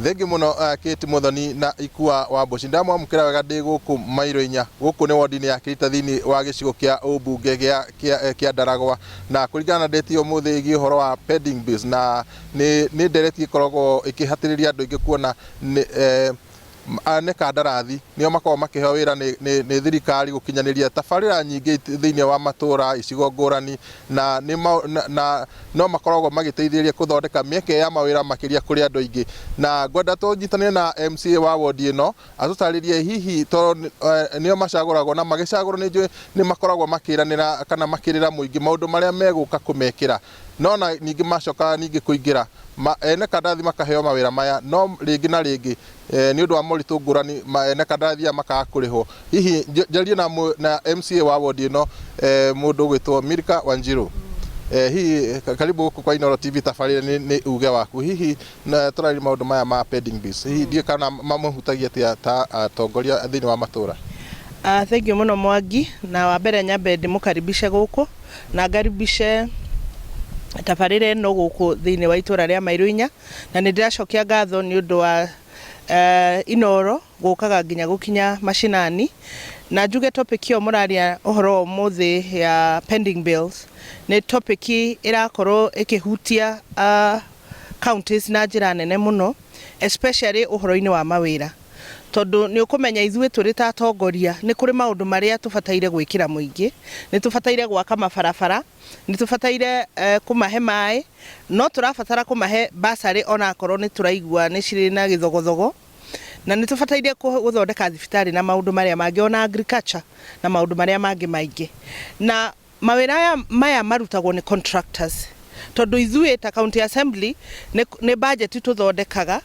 Thengiũ mũno Kate Muthoni na Ikua wa Mboci. Ndamwamũkĩra wega ndĩ gũkũ mairo inya. Gũkũ nĩ wodi-inĩ ya Kĩrita thĩinĩ wa gĩcigo kĩa ũmbunge gĩa kĩa kĩa Ndaragwa. Na kũringana na ndeti ũmũthĩ ĩgiĩ ũhoro wa pending bills na nĩ nĩ ndereti ĩkoragwo ĩkĩhatĩrĩria andũ aingĩ kuona nĩ eh, ene kandarathi nĩo makoragwo makĩheo wĩra nĩ, nĩ, nĩ thirikari gũkinyanĩria tabarĩra nyingĩ thĩinĩ wa matũra icigo ngũrani na, nĩ ma, na, na no makoragwo magĩteithĩrĩria gũthondeka mĩeke ya mawĩra makĩria kũrĩ andũ aingĩ. Na ngwenda tũnyitanĩre na MCA wa wodi ĩno atũtarĩrie hihi tondũ nĩo macagũragwo na magĩcagũrwo nĩ njũĩ nĩ makoragwo makĩranĩra kana makĩrĩra mũingĩ maũndũ marĩa megũka kũmekĩra no na ningĩ macoka ningĩ kũingĩra ma, ene kandarathi makaheo mawĩra maya no rĩngĩ na rĩngĩ eh, nĩ ũndũ wa moritũ ngũrani ma, ene kandarathi aya makaga kũrĩhwo. Hihi njarie na, na MCA wa wodi ĩno eh, mũndũ ũgwĩtwo Milka Wanjiru. Eh, hihi karibu gũkũ kwa Inooro TV tabarĩra nĩ, nĩ uge waku hihi na tũraria maũndũ maya ma pending bills hihi ndiũĩ kana mamũhutagia atĩa ta atongoria thĩinĩ wa matũra. Thank you mũno Mwangi, na wa mbere nyambe ndĩmũkaribishe gũkũ na ngaribishe tabarĩra ĩno gũkũ thĩinĩ wa itũra rĩa Mairũ Inya, na nĩ ndĩracokia ngatho nĩ ũndũ wa Inooro gũkaga nginya gũkinya mashinani, na njuge topic ĩyo mũraria ũhoro wa ũmũthĩ ya pending bills nĩ topic ĩrakorwo ĩkĩhutia counties na njĩra nene mũno especially ũhoro-inĩ wa mawĩra. Tondũ nĩ ũkũmenya ithuĩ tũrĩ ta atongoria nĩ kũrĩ maũndũ marĩa tũbataire gwĩkĩra mũingĩ, nĩ tũbataire gwaka mabarabara, nĩ tũbataire kũmahe maĩ, no tũrabatara kũmahe bursary ona akorwo nĩ tũraigua nĩ cirĩ na gĩthogothogo, na nĩ tũbataire gũthondeka thibitarĩ na maũndũ marĩa mangĩ ona agriculture na maũndũ marĩa mangĩ maingĩ. Na Mawĩra aya maya marutagwo nĩ contractors tondũ ithuĩ ta county assembly nĩ, nĩ budget tũthondekaga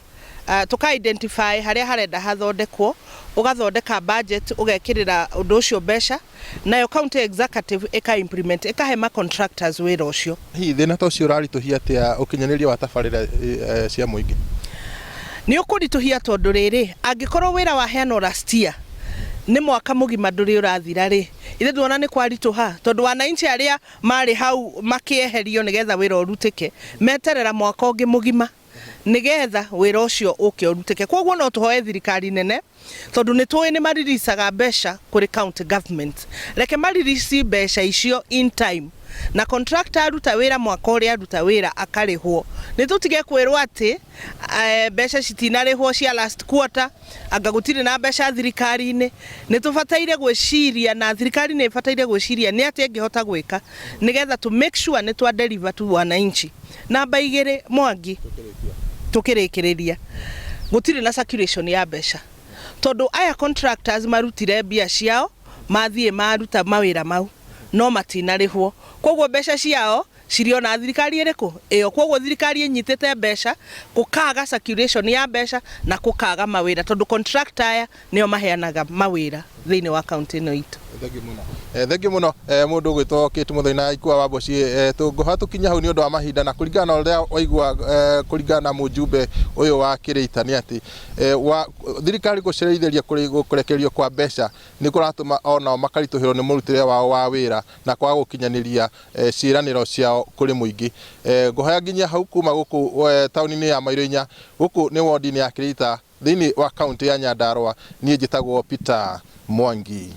tũka identify harĩa harenda hathondekwo, ũgathondeka budget ũgekĩrĩra ũndũ ũcio mbeca, nayo county executive ĩka implement ĩkahe ma contractors wĩra ũcio. Hihi thĩna ta ũcio ũraritũhia atĩa ũkinyanĩria wa tabarĩra cia mũingĩ? Nĩ ũkũritũhia tondũ rĩrĩ, angĩkorwo wĩra waheanwo last year nĩ mwaka mũgima ndũrĩ ũrathira rĩ, Ithe nduona nĩ kwaritũha tondũ wananchi arĩa marĩ hau makĩeherio nĩgetha wĩra ũrutĩke meterera mwaka ũngĩ mũgima nĩgetha wĩra ũcio ũke ũrutĩke. Kwoguo no tũhoe thirikari nene tondũ nĩ tũĩ nĩ mariricaga mbeca kũrĩ county government, reke maririci mbeca icio in time na contractor aruta wĩra mwaka ũrĩa aruta wĩra akarĩhwo. Nĩ tũtige kwĩrwo atĩ mbeca citinarĩhwo cia last quarter anga gũtirĩ na mbeca thirikari-inĩ. Nĩ tũbataire gwĩciria na thirikari nĩ ĩbataire gwĩciria nĩ atĩa ĩngĩhota gwĩka nĩgetha tũ make sure nĩ twa deliver to wananchi. Namba igĩrĩ Mwangi, tũkĩrĩkĩrĩria, gũtirĩ na circulation ya mbeca tondũ aya contractors marutire mbia ciao mathiĩ maruta mawĩra mau no matinarĩhwo. Kwoguo mbeca ciao cirĩ ona thirikari ĩrĩkũ ĩyo. Kwoguo thirikari ĩnyitĩte mbeca, gũkaga circulation ya mbeca na gũkaga mawĩra tondũ contractor aya nĩo maheanaga mawĩra thĩinĩ wa county ĩno itũ. Thengiũ mũno. Thengiũ mũno mũndũ ũgwĩtwo Kate Muthoni na Ikua wa Mboci. Tũngũhoya tũkinye hau nĩ ũndũ wa mahinda na kũringana na ũrĩa waigua kũringana na mũjumbe ũyũ wa Kĩrĩita nĩ atĩ thirikari gũcerithĩria kũrekererio kwa mbeca nĩ kũratũma onao makaritũhĩrwo nĩ mũrutĩre wao wa wĩra na kwaga gũkinyanĩria ciĩranĩro ciao kũrĩ mũingĩ. Ngũhoya nginyia hau kuma gũkũ taũni-inĩ ya Mairũ Inya, gũkũ nĩ wondi-inĩ ya Kĩrĩita thĩinĩ wa kaũntĩ ya Nyandarũa. Niĩ njĩtagwo Peter Mwangi.